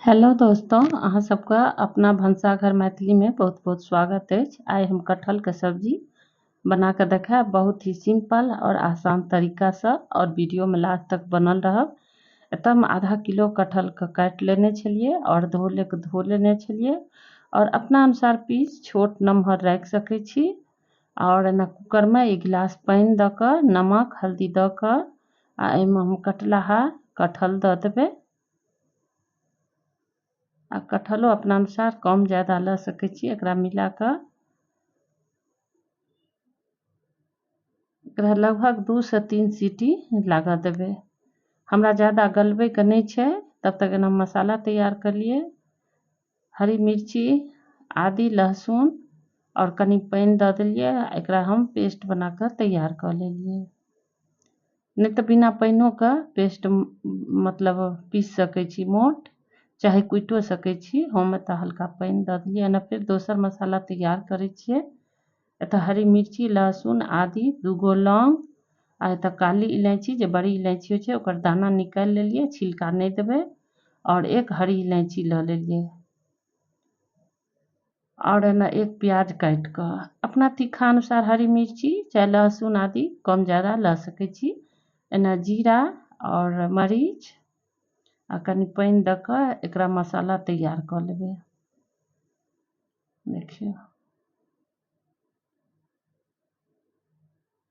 Hello दोस्तों, अहाँ सबके अपना भनसाघर मैथिली में बहुत बहुत स्वागत अछि। आइ हम कटहल के सब्जी बना के देखायब, बहुत ही सिंपल और आसान तरीका से, और वीडियो में लास्ट तक बनल रहब। एतऽ हम आधा किलो कटहल के काटि लेने छलियै और धो लेने छलियै, और अपना अनुसार पीस छोट नमहर राखि सकै छी। और एना कुकर में एक गिलास पानि दऽ कऽ नमक हल्दी दऽ कऽ आ एहिमे हम कटलाहा कटहल दऽ देबै। आ कटहलो अपना अनुसार कम ज्यादा लऽ सकै छी। एकरा मिला कऽ एकरा लगभग 2 से 3 सीटी लागऽ देबै। हमरा ज्यादा गलबैके नहि छै। तब तक एना मसाला तैयार करलियै। हरी मिर्ची, आदि, लहसुन और कनि पानि दऽ देलियै। एकरा हम पेस्ट बना कऽ तैयार कऽ लेलियै। नहि तऽ बिना पानिओके पेस्ट मतलब पीस सकै छी मोट, चाहे कुटिओ सकै छी। हम एतऽ हल्का पानि दऽ देलियै। एना फेर दोसर मसाला तैयार करै छियै। एतऽ हरी मिर्ची, लहसुन, आदि, 2 लौंग आ एतऽ काली इलायची, जे बड़ी इलायची होइ छै ओकर दाना निकालि लेलियै, छिलका नहि देबै, और एक हरी इलायची लऽ लेलियै, और एना एक प्याज काटि कऽ अपना तीखा अनुसार हरी मिर्ची चाहे लहसुन आदि कम ज्यादा लऽ सकै छी। एना जीरा और मरीच आ कनि पानि दऽ कऽ एकरा मसाला तैयार कऽ लेबै। देखियौ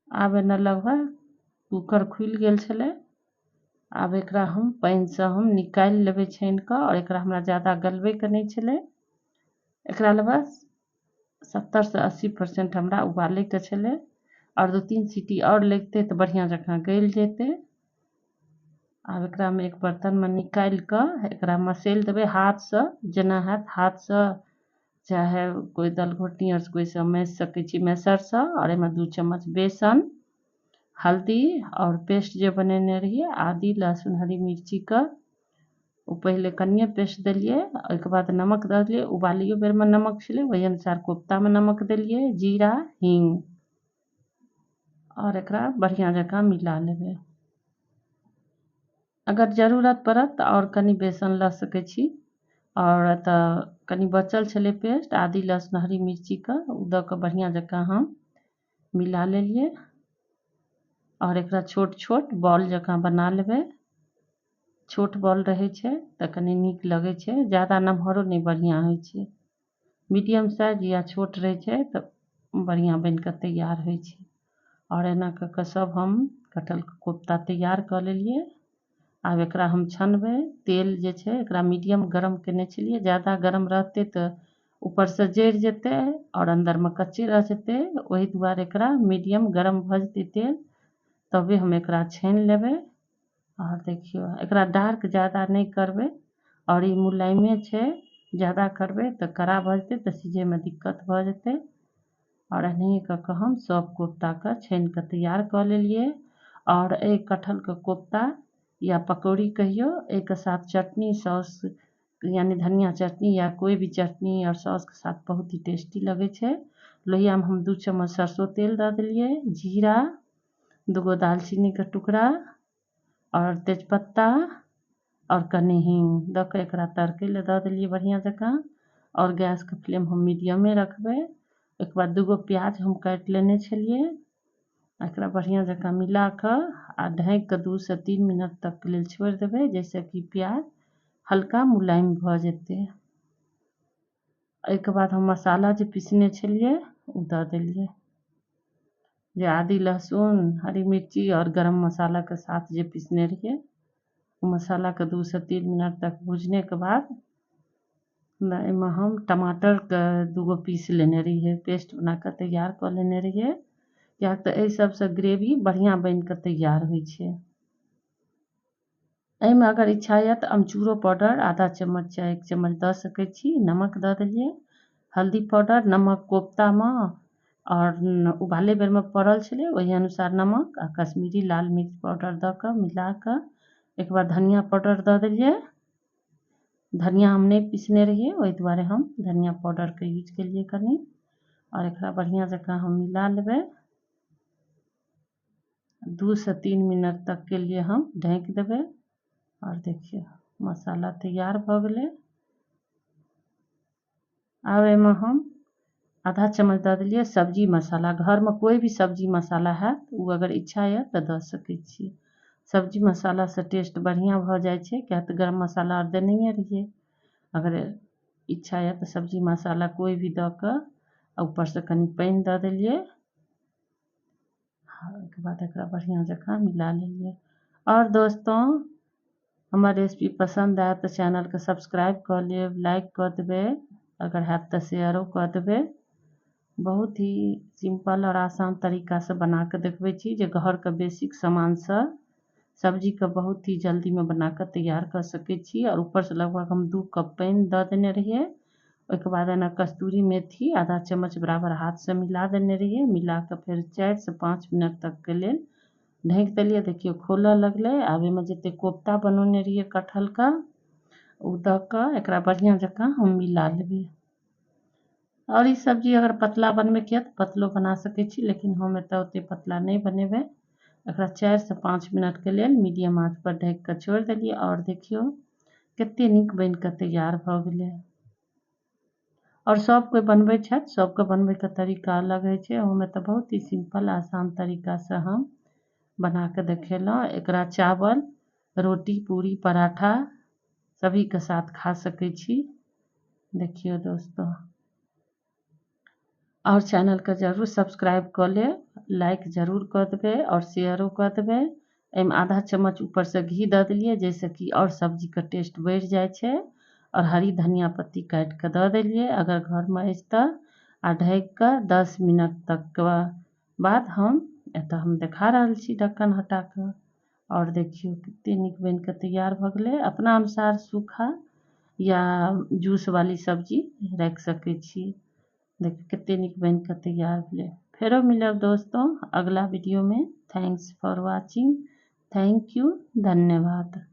आब एना लगभग कुकर खुलि गेल छलै। आब एकरा हम पानिसँ हम निकालि लेबै छानि कऽ, और एकरा हमरा ज्यादा गलबैके नहि छलै। एकरा लगभग 70 से 80% हमरा उबालैके छलै, और 2-3 सीटी और लगितै तऽ बढ़िआँ जकाँ गलि जेतै। आब एकरामे एक बर्तनमे निकालि कऽ एकरा मसैल देबै हाथसँ, जेना हैत हाथसँ, चाहे कोइ दलघोटनी आओर कोइसँ मसि सकै छी मेसरसँ। और एहिमे 2 चम्मच बेसन, हल्दी और पेस्ट जे बनेने रहियै आदि, लहसुन, हरी मिर्चीके, ओ पहिले कनिए पेस्ट देलियै। ओहिके बाद नमक दऽ देलियै। उबालियो बेरमे नमक छलै, ओहि अनुसार कोफ्तामे नमक देलियै, जीरा, हींग, और एकरा बढ़िआँ जकाँ मिला लेबै। अगर जरूरत पड़त तऽ आओर कनि बेसन लऽ सकै छी। और एतऽ कनि बचल छलै पेस्ट आदि, लहसुन, हरी मिर्चीके, ओ दऽ कऽ बढ़िआँ जकाँ हम मिला लेलियै। और एकरा छोट छोट बॉल जकाँ बना लेबै। छोट बॉल रहै छै तऽ कनि नीक लगै छै, ज्यादा नमहरो नहि बढ़िआँ होइ छै। मीडियम साइज या छोट रहै छै तऽ बढ़िआँ बनि कऽ तैयार होइ छै। और एना कऽ कऽ सब हम कटहलके कोफ्ता तैयार कऽ लेलियै। आब एकरा हम छनबै। तेल जे छै एकरा मीडियम गरम केने छलियै, ज्यादा गरम रहतै तऽ ऊपरसँ जरि जेतै और अन्दरमे कच्चे रहि जेतै। ओहि दुआरे एकरा मीडियम गरम भऽ जेतै तेल, तबे हम एकरा छानि लेबै। और देखियौ एकरा डार्क ज्यादा नहि करबै, और ई मुलायमे छै, ज्यादा करबै तऽ कड़ा भऽ जेतै, तऽ सिझैमे दिक्कत भऽ जेतै। और एनाहिए कऽ कऽ हम सब कोफ्ताके छानि कऽ तैयार कऽ लेलियै। और एहि कटहलके कोफ्ता या पकौड़ी कहियौ, एहिके साथ चटनी, सॉस यानी धनिया चटनी या कोइ भी चटनी और सॉसके साथ बहुत ही टेस्टी लगै छै। लोहियामे हम 2 चम्मच सरसों तेल दऽ देलियै, जीरा, 2 दालचीनीके टुकड़ा और तेजपत्ता और कनि हींग दऽ कऽ एकरा तड़कै लए दऽ देलियै बढ़िआँ जकाँ। और गैसके फ्लेम हम मीडियमे रखबै। ओहिके बाद 2 प्याज हम काटि लेने छलियै, एकरा बढ़िआँ जकाँ मिला कऽ आ ढाँकि कऽ 2 से 3 मिनट तक लेल छोड़ि देबै, जाहिसँ कि प्याज हल्का मुलायम भऽ जेतै। एहिके बाद हम मसाला जे पिसने छलियै ओ दऽ देलियै, जे आदि, लहसुन, हरी मिर्ची और गरम मसालाके साथ जे पिसने रहियै ओ मसालाके 2 से 3 मिनट तक भुजनेके बाद एहिमे हम टमाटरके 2 पीस लेने रहियै, पेस्ट बना कऽ तैयार कऽ लेने रहियै, किएक तऽ एहि सबसँ ग्रेवी बढ़िआँ बनि कऽ तैयार होइ छै। एहिमे अगर इच्छा यऽ तऽ अमचूरो पाउडर आधा चम्मच चाहे 1 चम्मच दऽ सकै छी। नमक दऽ देलियै, हल्दी पाउडर, नमक कोफ्तामे और उबालै बेरमे पड़ल छलै ओहि अनुसार नमक आ कश्मीरी लाल मिर्च पाउडर दऽ कऽ मिला कऽ एक बाद धनिया पाउडर दऽ देलियै। धनिया हम नहि पिसने रहियै, ओहि दुआरे हम धनिया पाउडरके यूज केलियै कनि। और एकरा बढ़िआँ जकाँ हम मिला लेबै। 2 से 3 मिनट तक के लिए हम ढाँकि देबै। और देखियौ मसाला तैयार भऽ गेलै। आब एहिमे हम आधा चम्मच दऽ देलियै सब्जी मसाला। घरमे कोइ भी सब्जी मसाला हैत, ओ अगर इच्छा यऽ तऽ दऽ सकै छी। सब्जी मसालासँ टेस्ट बढ़िआँ भऽ जाइ छै, किएक तऽ गरम मसाला आर देनहिए रहियै। अगर इच्छा यऽ तऽ सब्जी मसाला कोइ भी दऽ कऽ आ ऊपरसँ कनि पानि दऽ देलियै। ओहिके बाद एकरा बढ़िआँ जकाँ मिला लेलियै। आओर दोस्तों, हमर रेसिपी पसन्द आयत तऽ चैनलके सब्सक्राइब कऽ लेब, लाइक कऽ देबै, अगर हैत तऽ शेयरो कऽ देबै। बहुत ही सिम्पल आओर आसान तरीकासँ बना कऽ देखबै छी जे घरके बेसिक सामानसँ सब्जीके बहुत ही जल्दीमे बना कऽ तैयार कऽ सकै छी। आओर ऊपरसँ लगभग हम 2 कप पानि दऽ देने रहियै। ओहिके बाद एना कस्तूरी मेथी आधा चम्मच बराबर हाथसँ मिला देने रहियै। मिला कऽ फेर 4 से 5 मिनट तकके लेल ढकि देलियै। देखियौ, खोलऽ लगलै। आब एहिमे जतेक कोफ्ता बनौने रहियै कटहलके, ओ दऽ कऽ एकरा बढ़िआँ जकाँ हम मिला लेबै। आओर ई सब्जी अगर पतला बनबैके यऽ तऽ पतलो बना सकै छी, लेकिन हम एतऽ ओतेक पतला नहि बनेबै। एकरा 4 से 5 मिनटके लेल मीडियम आँच पर ढकि कऽ छोड़ि देलियै। आओर देखियौ, कते नीक बनि कऽ तैयार भऽ गेलै। आओर सब कोइ बनबै छथि, सबके बनबैके तरीका अलग होइ छै। हम एतऽ बहुत ही सिम्पल आसान तरीकासँ हम बना कऽ देखेलहुँ। एकरा चावल, रोटी, पूरी, पराठा सभीके साथ खा सकै छी। देखियौ दोस्तो, आओर चैनलके जरूर सब्सक्राइब कऽ लेब, लाइक जरूर कऽ देबै आओर शेयरो कऽ देबै। एहिमे आधा चम्मच ऊपरसँ घी दऽ देलियै, जाहिसँ कि आओर सब्जीके टेस्ट बढ़ि जाइ छै। आओर हरी धनिया पत्ती काटि कऽ दऽ देलियै, अगर घरमे अछि तऽ। आ ढकि कऽ 10 मिनट तकके बाद हम एतऽ हम देखा रहल छी ढक्कन हटा कऽ। आओर देखियौ, कते नीक बनि कऽ तैयार भऽ गेलै। अपना अनुसार सूखा या जूस वाली सब्जी राखि सकै छी। देखियौ, कते नीक बनि कऽ तैयार भेलै। फेरो मिलब दोस्तों अगला वीडियो में। Thanks for watching, thank you, धन्यवाद।